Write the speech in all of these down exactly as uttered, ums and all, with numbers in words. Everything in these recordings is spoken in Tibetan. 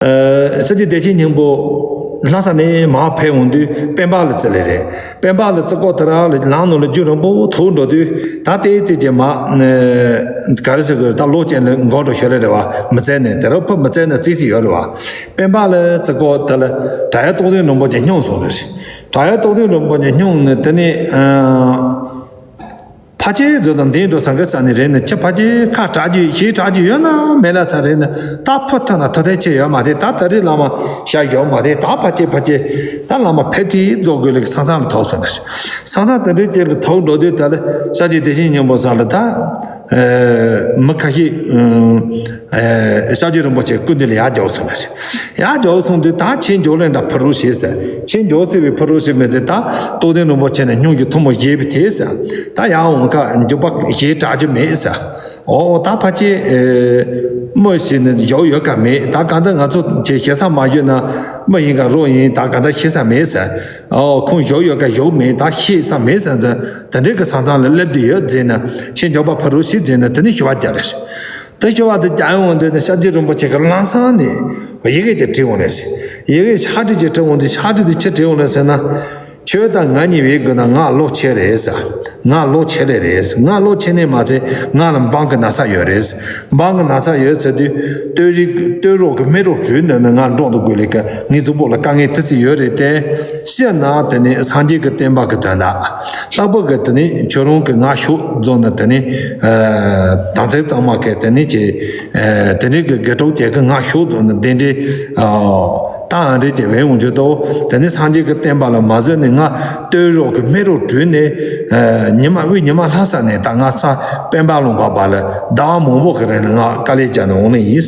ཨ་ས་སྐྱ་བདེ་ཆེན་སྙིང་པོ་ལྷ་ས་ནས་མར་ཕེབས་འོང་དུས་དཔལ་འབར་ལ་བརྩི་ལེ་རེད། དཔལ་འབར་ལ་བརྩི་སྐོར་དེ་ར་ལ་ལམ་ནང་ལ་རྒྱུན་རིང་པོ་ཐུག་འགྲོ་དུས་ད་ལྟའི་ཙི་ཅེ་མ་ག་རེ་ཟེར་དགོས་རེད། ད་ལོ་ཅན་ལ་འགོར་འགྲོ་ཤོར་ལེ་རེད་བ། མི་ཚེ་ནས་དེ་ར་ཕུ་མི་ཚེ་ནས་བརྩིས་སི་ཡོད་རེད་བ། དཔལ་འབར་ལ་བརྩི་སྐོར་དེ་ལ་བྲག་གཡབ་རྟོགས་ལྡན་རིན་པོ་ཆེ་སྙུང་སོང་ལེ་རེད། བྲག་གཡབ་རྟོགས་ལྡན་རིན་པོ་ཆེ་སྙུང་ནས་དེ་ནས་ཨ། ཕ་ཆེ་ཚོ་དང་འདི་འགྲོ་ས་འགའ་ས་ནས་རེད་ན་ཁྱི་ཕ་ཆེ་ཁ་གྲག་རྒྱུ་ཞེ་གྲག་རྒྱུ་ཡོད་ན་མེད་ལ་ཚ་རེད་ན་ད་ཕུ་ཐ་ན་ཐུ་ཐའི་ཆེ་ཡོད་མ་རེད། ད་ད་རེས་བླ་མ་ཤ་ཡོད་མ་རེད། ད་ཕ་ཆེ་ཕ་ཆེ་ད་བླ་མ་ཕེབས་ཐིག་རྫོགས་དགོས་ལེགས་ས་མཚམས་ལ་ཐོག་སོང་ནས་ས་མཚམས་དེ་འདྲའི་ཅིག་ལ་ཐོག་འགྲོ་དུས་ད་ལ་ས་ཆེ་བདེ་ཆེན་སྙིང་པོ་ས་ལ་ད་མི་ཁ་ཤས་ཨ་ཤཱཀྱ་རིན་པོ་ཆེ་སྐུ་མདུན་ལ་ཡར་རྒྱོགས་སོང་ནས། ཡར་འགྱོ་སོང་དུས་ད་ཆེན་འགྱོ་ལེན་འདྲ་ཕུ་རུ་ཞེས་ཟེར། ཆེན་འགྱོ་ཚེ་བའི་ཕུ་རུ་ཞེས་མི་ཚེ་ད་རྟོགས་ལྡན་རིན་པོ་ཆེ་ནས་སྙུང་གི་ཐུན་མོང་བཞེས་པའི་དེ་ཟེར། ད་ཡར་འོང་ཁ་འཇུག་པ་ཞེས་གྲག་རྒྱུ་མེད་ཟེར། ཨོ་ད་ཕ་ཆེ་མི་ཞིག་ནི་ཡོག་ཡོད་ཀ་མེད། ད་ག་འདི་ང་ཚོ་ཆེ་ཞེ་ས་མ་ཡོད་ན་མི་ཡིན་ག་རོ་ཡིན། ད་ག་འདི་ཤེས་ས་མེད་ཟེར། ཨོ་ཁོང་ཡོག་ཡོད་ཀ་ཡོག་མེད། ད་ཤེས་ས་མེད་ཟེར་ཟེར། དེ་འདྲའི་གི་ས་མཚམས་ལ་སླེབས་དུས་ཡོད་ཟེར་ན་ཆེན་འགྱོ་པ་ཕུ་རུ་ཞེས་ཟེར་ན་དེ་ནི་ཞུ་བ་རྒྱག་རེད། དེ་ཞུ་བ་དེ་རྒྱ་ཡོང་དེ་ནི་ཤཱཀྱ་རིན་པོ་ཆེ་གི་ལམ་སང་ནས་ཡི་གེ་དེ་བྲིས་འོང་ལེ་ཟེར། ཡི་གེ་ཕྱག་བྲིས་ཀྱི་བྲིས་འོང་དེ་ཕྱག་བྲིས་དེ་ཆི་བྲིས་འོང་ལེ་ཟེར་ན། ཁྱོད་དང་ང་གཉིས་བའི་དགོས་ན་ང་ལོ་ཆེ་རེད་ཟེར། ང་ལོ་ཆེ་རེད་རེད་ཟེར། ང་ལོ་ཆེ་ནས་མ་ཚད་ང་ལ་འབངས་ཀྱི་ན་ཚ་ཡོད་རེད་ཟེར། འབངས་ཀྱི་ན་ཚ་ཡོད་ཟེར་དུས་སྟོད་རིགས་སྟོད་རོགས་ཀྱི་སྨད་རོགས་བྲོས་འདི་ནི་ང་འགྲོགས་འདུག་དགོས་ལེ་ཀ་ངའི་གཟུགས་པོ་ལ་དཀའ་ངལ་དེ་ཚོ་ཡོད་རེད་དེ། སྤྱིར་ན་དེ་ནི་སངས་རྒྱས་ཀྱི་བསྟན་པ་གི་དོན་དག་ལྷག་པར་གྱི་དེ་ནི་ཁྱོད་རང་གི་ང་ཤོག་རྫོགས་ནི་དེ་ནི་དང་ཚན་གཙང་མ་གི་དེ་ནི་ཀྱི་དེ་ནི་གི་དགེ་ཕྲུག་ཅིག་གི་ང་ཤོག་རྫོགས་ནི་དེ་འདྲའི་ད་ཨ་འདྲའི་ཀྱི་བས་འོང་རྒྱུ་དོ། དེ་ནི་སངས་རྒྱས་ཀྱི་བསྟན་པ་ལ་མ་བཟོད་ནི་ང་སྟོད་རོགས་ཀྱི་སྨད་རོགས་བྲོས་ནས་ཉི་མ་དབུས་ཉི་མ་ལྷ་ས་ནས་ད་ང་ས་དཔལ་འབར་ལུང་པ་བར་ལ་ཟླ་བ་མང་པོ་གི་རིང་ལ་ང་དཀའ་ལས་བརྒྱབ་ནས་འོང་ནི་ཡིན།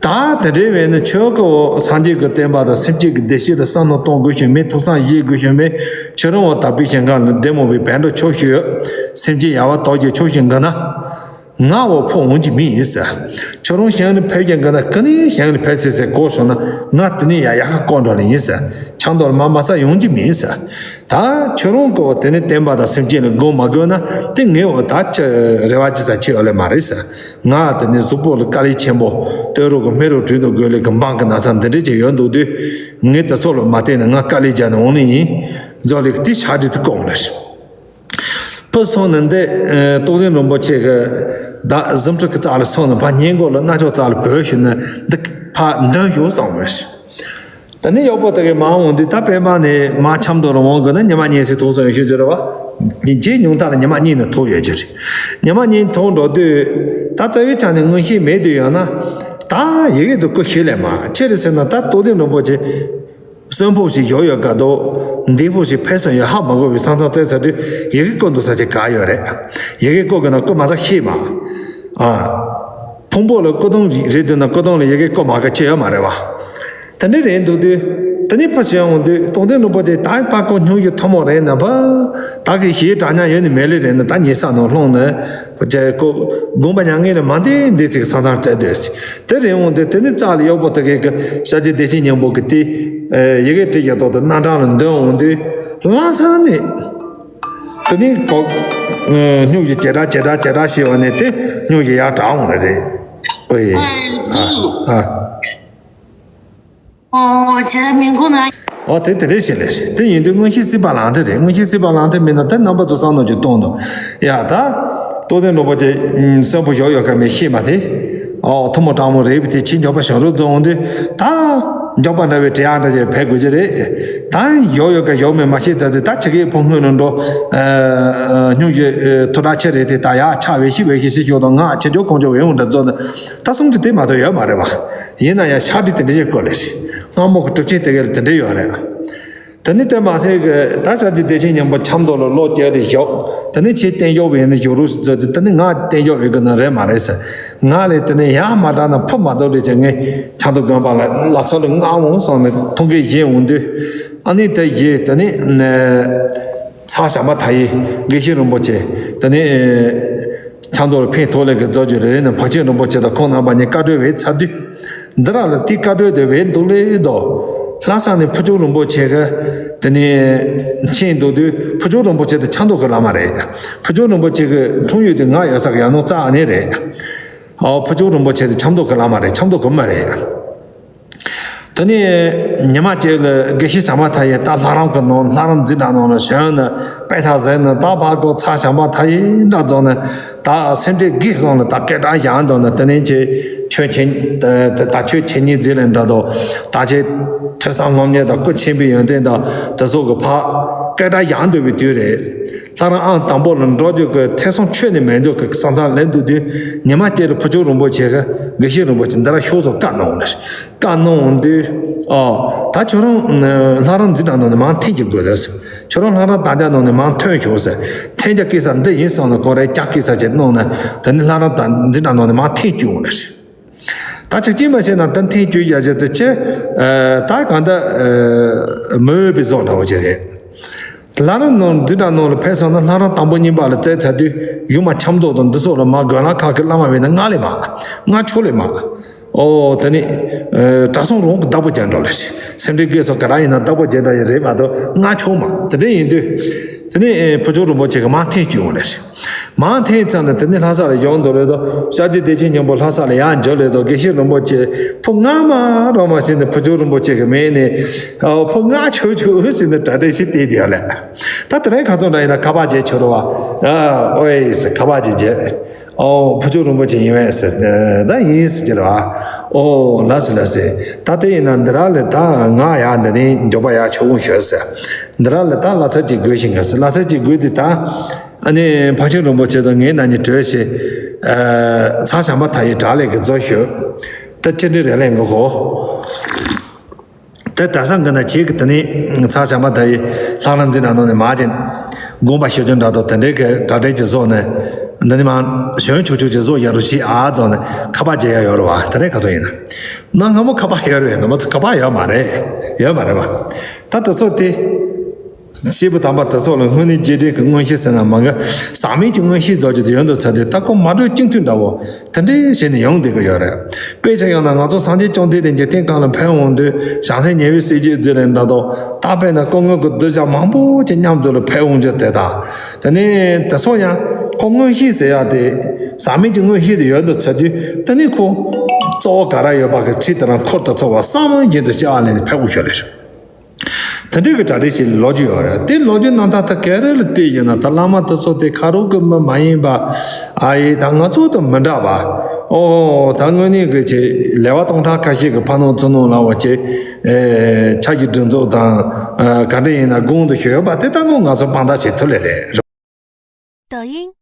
ད་དེ་འདྲའི་བས་ནི་ཆོས་ཀྱི་འོག་སངས་རྒྱས་ཀྱི་བསྟན་པ་དང་སེམས་ཅན་གྱི་བདེ་སྐྱིད་ལ་བསམ་བློ་གཏོང་དགོས་ཤིང་མི་ཐུགས་བསམ་བཞེས་དགོས་ཤིང་མི་ཁྱོད་རང་བ་དག་པའི་ཞིང་ཁམས་ལ་བདེ་མོ་བའི་བན་དུ་ཆོག་ཤིག་ཡོད། སེམས་ཅན་ཡ་བ་དོག་གི་ཆོག་ཤིག་འགི་ན། ང་བ་ཕོ་འོང་གི་མི་ཡིན་ཟེར། ཁྱོད་རང་ཞིང་ལ་ཕེབས་ཀྱང་འགི་ན་ཀི་ནི་ཞིང་ལ་ཕེབས་ཟེར་ཟེར་གོ་སོང་ན་ང་དེ་ནི་ཡ་ཡ་ཁ་ཀོ་འགྲོ་ལ་ཡིན་ཟེར། ཆང་དོར་མ་མ་ས་ཡོང་གི་མི་ཡིན་ཟེར། ད་ཁྱོད་རང་གི་བ་དེ་ནི་བསྟན་པ་དང་སེམས་ཅན་ལ་དགོངས་མ་དགོས་ན་དེ་ངའི་བ་ད་ཅི་རེ་བ་ཅི་ས་ཆེ་བ་ལས་མ་རེད་ཟེར། ང་དེ་ནི་གཟུགས་པོ་ལ་དཀའ་ལས་ཆེན་པོ་སྟོད་རོགས་ཀྱི་སྨད་རོགས་བྲོས་འདུག་དགོས་ལས་ཀྱི་འབངས་ཀྱི་ན་ཚ་འདི་འདྲས་ཀྱི་ཡོད་འདུག་དུས་ངས་དེ་ཚོ་ལ་མ་བལྟས་ན་ང་དཀའ་ལས་བརྒྱབ་ནས་འོང་ནི་ཡིན། རྫོགས་ལས་དེ་ཕྱག་བྲིས་དེ་བཀོད་ལ། ཕུ་སོང་ནས་འདི་རྟོགས་ལྡན་རིན་པོ་ཆེ་གི་ད་གཟིམ་ཁྲི་གི་རྩ་ལ་སོང་ནས་ཕ་ཉིན་གོ་ལ་རྣ་ཅོག་རྩ་ལ་བོས་ཤིག་ནས་འདི་ཕ་འདོན་ཞུ་སོང་བས། ད་ནི་གཡོག་པོ་དེ་གའི་མ་འོང་དུས་ད་པད་མ་ནས་མ་འཆམ་དུ་རུ་འོང་དགོས་ན་ཉི་མ་ཉིན་ཞིག་ཐུག་སོང་ཡོད་ཤོད་རྒྱུ་རེད་བ། ཉིན་གཅིག་ཉུང་མཐའ་ལ་ཉི་མ་གཉིས་ནས་ཐུག་ཡོད་རྒྱུ་རེད། ཉི་མ་གཉིས་ཐུག་འགྲོ་དུས་ད་རྩ་བའི་ཆ་ནས་མངོན་ཤེས་མེད་དུས་ཡོད་ན་ད་ཡི་གེ་ཚོ་སྐུ་ཤེས་ལས་མ་ཆེ་རེད་ཟེར་ན་ད་རྟོགས་ལྡན་རིན་པོ་ཆེ། གསོན་པོ་ཞིག་ཡོད་ཡོད་དཀའ་དོ། འདི་པོ་ཞིག་ཕེབས་སོང་ཡོད་ཧ་མ་གོ་བའི་སང་སང་བཙལ་ཚར་དུས་ཡི་གེ་བཀོད་འདུག་ས་ཅིག་ག་ཡོད་རེད། ཡི་གེ་བཀོད་གི་ན་བཀོད་མ་ཚར་ཤེས་མ། ཨ། ཕུང་པོ་ལ་སྐུ་གདུང་རེད་འདུག་ན་སྐུ་གདུང་ལ་ཡི་གེ་བཀོད་མ་ག་ཅི་ཡོད་མ་རེད་བ། དེ་འདྲ་རེད་འདུག་དུས་དེ་ནི་ཕ་ཆེ་འོང་དུས་རྟོགས་ལྡན་རིན་པོ་ཆེ་ད་པ་ཀོ་སྙུང་གི་ཐུན་མོང་རེད་ན་བ། ད་གི་ཞེས་དྲ་ཉག་ཡོད་ནི་མེད་ལེ་རེད་ན་ད་ཉེ་ས་ནང་ལྷུང་ནས། ཅེ་ཀོ། དགོངས་པ་མྱ་ངན་ལས་མ་འདས་འདི་ཚིག་སང་སང་བཙལ་སྡོད་སི། དེ་རིང་འོང་དེ་དེ་ནི་རྩ་ལ་གཡོག་པོ་དེ་གའི་གི་ཤཱཀྱ་བདེ་ཆེན་སྙིང་པོ་གི་དེ། ཡི་གེ་བྲིས་ཡག་ཏོག་ཏུ་རྣམ་གྲངས་ལ་འདོན་འོང་དུས། ལམ་སང་ནས། དེ་ནི་ཀོ། སྙུང་གི་ཇེ་དྲག་ཇེ་དྲག་ཇེ་དྲག་ཞེས་པ་ནས་དེ་སྙུང་གི་ཡར་དྲག་འོང་ལ་རེད། ཨོ་ཡེ། ཨ། ཨ། ཨོ་ཁྱེད་རང་མིང་ཁུངས་ན། ཨོ་དེ་དེ་རེད་ཞེས་ལས་རེད། དེ་ཡིན་དུས་མངོན་ཤེས་སྲིད་པ་ལང་དེ་རེད། མངོན་ཤེས་སྲིད་པ་ལང་དེ་མིན་ན་དེ་རྣམ་པ་ཚོ་བསམ་བློ་ཅིག་གཏོང་དང་། ཡ་ད། རྟོགས་ལྡན་རིན་པོ་ཆེ་གསོན་པོ་ཞོག་ཡོད་ཀ་མེད་ཤེས་མ་དེ། ཨོ་ཐུན་མོང་དྲང་མོ་རེད་པ་དེ་ཕྱིན་མགྱོགས་པ་བྱུང་རོགས་རྫོང་འོང་དུས་ད། མགྱོགས་པ་འདྲ་བའི་བྲེལ་ཡག་འདྲ་ཅིག་ཕེབས་དགོས་ཀྱི་རེད། ད་ཡོག་ཡོད་ཀ་ཡོག་མེད་མ་ཤེས་ཚར་དུས་ད་ཆ་གའི་ཕུང་སྔོན་ནང་འགྲོ། སྙུང་གཞི་ཐུ་དྲག་ཆེ་རེད་དེ་ད་ཡག་ཆ་བའི་ཤི་བའི་ཤི་ཤི་ཞོག་དང་ང་ཆེ་མགྱོགས་གོང་མགྱོགས་བའི་འོང་འདྲ་རྫོང་དུ་ད་གསུང་གི་དེ་མ་གཏོགས་ཡོད་མ་རེད་བ། ཡིན་ན་ཡང་ཤག་དྲི་དེ་འདྲ་ཞིག་བཀོད་ལེ་རེད། སྔ་མོ་གི་གྲུབ་ཆེན་དེ་ག་ལ་དེ་འདྲ་ཡོད་རེད། དེ་ནི་དེ་མ་ཟད་གི་ད་ཤཱཀྱ་བདེ་ཆེན་སྙིང་པོ་ཆབ་མདོ་ལ་ལོ་བརྒྱད་རེ་བཞུགས། དེ་ནི་ཆེས་བསྟན་བཞུགས་པའི་ནི་བཞུགས་རོགས་སུ་བཙལ་ཏེ་དེ་ནི་ང་བསྟན་བཞུགས་པའི་གི་ནི་རེད་མ་རེད་ཟེར། ང་ལས་དེ་ནི་ཡང་མ་དྲག་ན་ཕུ་མ་གཏོགས་རེད་ཅེས་ངས་ཆབ་མདོ་དགོན་པ་ལ་ལ་ཚ་ལ་མངགས་འོང་སོང་ནས་ཐུགས་འགན་བཞེས་འོང་དུས་ཨ་ནི་དེ་བཞེས་དེ་ནི་ཚ་ཞབས་མ་ཐ་ཡི་དགེ་བཤེས་རིན་པོ་ཆེ་དེ་ནི། ཆང་དོར་ཕན་ཐོགས་ལས་ཀྱི་རྫོགས་རྒྱུ་རེ་རེ་ནས་འཕགས་ཆེན་རིན་པོ་ཆེ་དང་ཁོང་རྣམ་པ་གཉིས་བཀའ་གྲོས་བས་ཚར་དུས། འདི་ར་ལ་དེའི་བཀའ་གྲོས་དེ་བས་འདུག་ལེ་དོ། ལྷ་ས་ནས་ཕུར་ལྕོག་རིན་པོ་ཆེ་གི་དེ་ནས་ཕྱིན་འདུག་དུས་ཕུར་ལྕོག་རིན་པོ་ཆེ་དེ་ཆབ་མདོ་གི་བླ་མ་རེད། ཕུར་ལྕོག་རིན་པོ་ཆེ་གི་འཁྲུངས་ཡུལ་དེ་ང་ཡོད་ས་གི་ཡར་ནང་རྩ་ཨ་ནེ་རེད། ཨོ་ཕུར་ལྕོག་རིན་པོ་ཆེ་དེ་ཆབ་མདོ་གི་བླ་མ་རེད། ཆབ་མདོ་གི་མི་རེད། དེ་ནས་ཉི་མ་གཅིག་ལ་དགེ་བཤེས་བྱམས་པ་མཐའ་ཡས་ད་ལྷ་རམས་ཀྱི་ནང་ལྷ་རམས་འཛིན་གྲྭ་ནང་ལ་བྱོན་ནས་དཔེ་ཐག་བཟས་ནས་ད་ཕར་ཁོ་ཚ་བྱམས་པ་མཐའ་ཡས་འདྲ་རྫོགས་ནས། ད་སེ་འབྲས་དགེ་གསུམ་ལ་ད་སྐད་གྲགས་བཞག་འདུག་ནས། དེ་ནས་ཁྱེད་ཆོས་མཁྱེན། ད་ཆོས་མཁྱེན་ཉིད་ཟེར་ལེ་འདྲ་དོ། ད་ཁྱེད་ཐོས་བསམ་སློབ་གཉེར་དང་སྐུ་མཁྱེན་པའི་ཡོན་ཏན་དང་དེ་ཚོ་གི་ཕར་སྐད་གྲགས་བཞག་འདུག་པའི་དུས་རེད། ལྷ་རམས་ཨང་དང་པོ་ལ་འགྲོ་རྒྱུ་གི་ཐེ་ཚོམ་ཁྱོན་ནས་མེད་འདུག་གི་བསམ་བསམ་ལེན་འདུག་དུས། ཉི་མ་གཅིག་ལ་ཕུར་ལྕོག་རིན་པོ་ཆེ་གི་དགེ་བཤེས་རིན་པོ་ཆེ་འདི་ར་ཤོག་ཟེར་བཀའ་གནང་འོང་ནས། བཀའ་གནང་འོང་དུས། ཨོ། ད་ཁྱོད་རང་ལྷ་རམས་འཛིན་གྲྭ་ནང་ནས་མར་འཐེན་གྱི་དགོས་རེད་ཟེར། ཁྱོད་རང་ལྷ་རམས་དམ་བཅའ་ནང་ནས་མར་ཐོན་ཤོག་ཟེར། འཐེན་རྒྱུ་སྐད་ཆ་འདི་ཡིན་བསམ་ནས་ཁོ་རས་སྐྱག་སྐད་ཆ་ཅིག་གནང་ནས། དེ་ནས་ལྷ་རམས་དང་འཛིན་གྲྭ་ནང་ནས་མར་འཐེན་བཅུག་འོང་ནས། ད་ཅིག་ཅིག་མ་བྱས་ན་ད་འཐེན་བཅུག་ཡ་ཅིག་དེ་ཆེ། ད་གང་ལྟར་མི་འོས་པའི་བཟོ་འདྲ་བོ་ཅིག་རེད། ལྷ་རམས་ནང་འཛིན་གྲྭ་ནང་ལ་ཕེབས་སོང་ན། ལྷ་རམས་དང་པོ་གཉིས་པ་ལ་བཙལ་ཚར་དུས། ཡུལ་མ་ཆབ་མདོ་དང་འདི་སོགས་ལ་མར་དགོན་ལག་ཁག་གི་བླ་མ་བས་ན་ང་ལས་མ། ང་ཁྱོད་ལས་མ། ཨོ། དེ་ནས་གྲྭ་ཚང་རང་གི་བདག་པོ་རྒྱག་འགྲོ་ལས་ཟེར། སེ་འབྲས་དགེ་གསུམ་ག་ར་ཡིན་ན་བདག་པོ་རྒྱག་འདྲ་ཡི་རེད་མ་གཏོགས་ང་ཁྱོད་མ། དེ་འདྲ་ཡིན་དུས། དེ་ནས་ཕུར་ལྕོག་རིན་པོ་ཆེ་གིས་མར་འཐེན་བཅུག་འོང་ལས་ཟེར། མར་འཐེན་ཚར་ནས་དེ་ནས་ལྷ་ས་ལ་ཡོང་འདུག་ལེ་དོ། ཤཱཀྱ་བདེ་ཆེན་སྙིང་པོ་ལྷ་ས་ལ་ཡར་འབྱོར་ལེ་དོ། དགེ་བཤེས་རིན་པོ་ཆེ་ཕུ་ང་མ་རོ་མ་ཟེར་ནས་ཕུར་ལྕོག་རིན་པོ་ཆེ་གི་མིང་ནས། ཨོ། ཕུ་ང་ཆོས་ཆོས་ཟེར་ནས་གྲ་སྒྲིག་ཞིག་བལྟས་བསྡད་ལེ། ད་དེ་རིང་ཁ་སང་འདྲ་ཡིན་ན་ཁ་པར་བརྒྱབ་ཆོག་རེད་བ། ཨ། ཨོའི་ཟེར་ཁ་པར་ཅིག་བརྒྱབ། ཨོ། ཕུར་ལྕོག་རིན་པོ་ཆེ་ཡིན་པས་ཟེར། ད་ཡིན་ཟེར་གྱི་རེད་བ། ཨོ། ལགས་སོ་ལགས་སོ། ད་དེ་ཡིན་ན་འདི་ར་ལ་ད་ང་ཡར་འདི་ནས་མགྱོགས་པ་ཡར་ཆོག་གོ་ཤོག་ཟེར། འདི་ར་ལ་ད་གླ་ཆ་ཅིག་དགོས་ཤིང་ག་ཟེར། གླ་ཆ་ཅིག་དགོས་དུས་ད། ཨ་ནི་འཕགས་ཆེན་རིན་པོ་ཆེ་དང་ངའི་ནང་ནས་གྲོས་བྱས། ཨ། ཚ་བྱམས་པ་མཐའ་ཡས་དྲག་ལས་ཀྱི་མཛོ་ཞུ། ད་ཅི་འདྲ་རེད་ལས་འགོ་ཧོ། དེ་གྲྭ་ཚང་གི་ནང་བྱེད་ཀྱི། དེ་ནས་ཚ་བྱམས་པ་མཐའ་ཡས་ལྷ་རམས་འཛིན་གྲྭ་ནང་ནས་མར་ཅིག་དགོངས་པ་ཞུ་རྒྱུ་འདྲ་དོ། དེ་འདྲའི་གི་གྲ་སྒྲིག་ཅིག་བཟོས་ནས། འདི་ནས་མར་བྱོན་ཆོག་ཆོག་ཅིག་བཟོ་ཡ་རུ་ཞིག་ཨ་བཟོས་ནས་ཁ་པར་བརྒྱབ་ཡ་ཡོད་རེད་བ། དེ་རིང་ཁ་སང་ཡིན་ན། གནའ་སྔ་མོ་ཁ་པར་ཡོད་རེད། ནམ་མ་ཚོ་ཁ་པར་ཡོད་མ་རེད། ཡོད་མ་རེད་བ། ད་དེ་ཚོ་དེ། སྐྱེས་བུ་དམ་པ་དེ་ཚོ་ལ་དངོས་གནས་རྗེས་དྲན་གྱི་མངོན་ཤེས་ཟེར་ན་མ་གི། ཟག་མེད་ཀྱི་མངོན་ཤེས་རྫོགས་ཀྱི་དེ་ཡོད་འདུག་ཚར་དུས། ད་ཁོ་མ་གྲོས་གཅིག་མཐུན་འདྲ་བོ་དེ་འདྲའི་བྱས་ནས་ཡོང་བསྡད་ཀྱི་ཡོད་རེད། དཔེ་ཆ་ཡང་ན་ང་ཚོ་སངས་རྒྱས་བཅོམ་ལྡན་འདས་འཇིག་རྟེན་ཁམས་ལ་ཕེབས་འོང་དུས། བྱང་སེམས་ཉེ་བའི་སྲས་བརྒྱད་ཟེར་ནས་འདྲ་དོ། ད་དཔེར་ན་སྐུ་དངོས་ཀྱི་གདུལ་བྱ་མང་པོ་ཅིག་མཉམ་དུ་ལ་ཕེབས་འོང་རྒྱུ་དེ་དང་། དེ་ནས་དེ་ཚོ་ཡང་ཁོ་མངོན་ཤེས་ཟེར་ཡ་དེ། ཟག་མེད་ཀྱི་མངོན་ཤེས་དེ་ཡོད་འདུག་ཚར་དུས། དེ་ནས་ཁོ་གཙོ་བོ་ག་རེ་ཡོད་པ་གི་ཁྲིད་དེ་རང་འཁོར་དུ་ཚོགས་པ་བསམ་བློ་གྱེན་དུ་བྱ་བ་ལེན་ནས་ཕེབས་དགོས་ཤོག་ལེ། དེ་འདྲའི་གི་གྲ་སྒྲིག་ཞིག་ལོག་རྒྱུ་ཡོད་རེད། དེ་ལོག་རྒྱུ་རྣམ་ཐར་དེ་ག་རེ་ལ་བལྟས་ཡིན་ན། ད་བླ་མ་དེ་ཚོ་དེ་ཁ་རོག་གི་མི་མ་ཡིན་པ། ཨ་ཡེ། ད་ང་ཚོ་དང་མི་འདྲ་བ། ཨོ། ད་དངོས་གནས་གི་ཆེ་ལེ་བ་སྟོང་ཕྲག་ཁ་ཤས་ཀྱི་ཕ་ནོར་ཚུར་ནོར་ལ་བ་ཆེ། ཨེ། ཕྱག་གི་སྒྲིག་འཛུགས་དང་། ཨ། ག་འདྲ་ཡིན་ན་གོང་དུ་ཞུས་པ་དེ་ལྟ་བུ་ང་ཚོ་དཔང་རྟགས་བྱེད་ཐུབ་ལེ་རེད། 抖音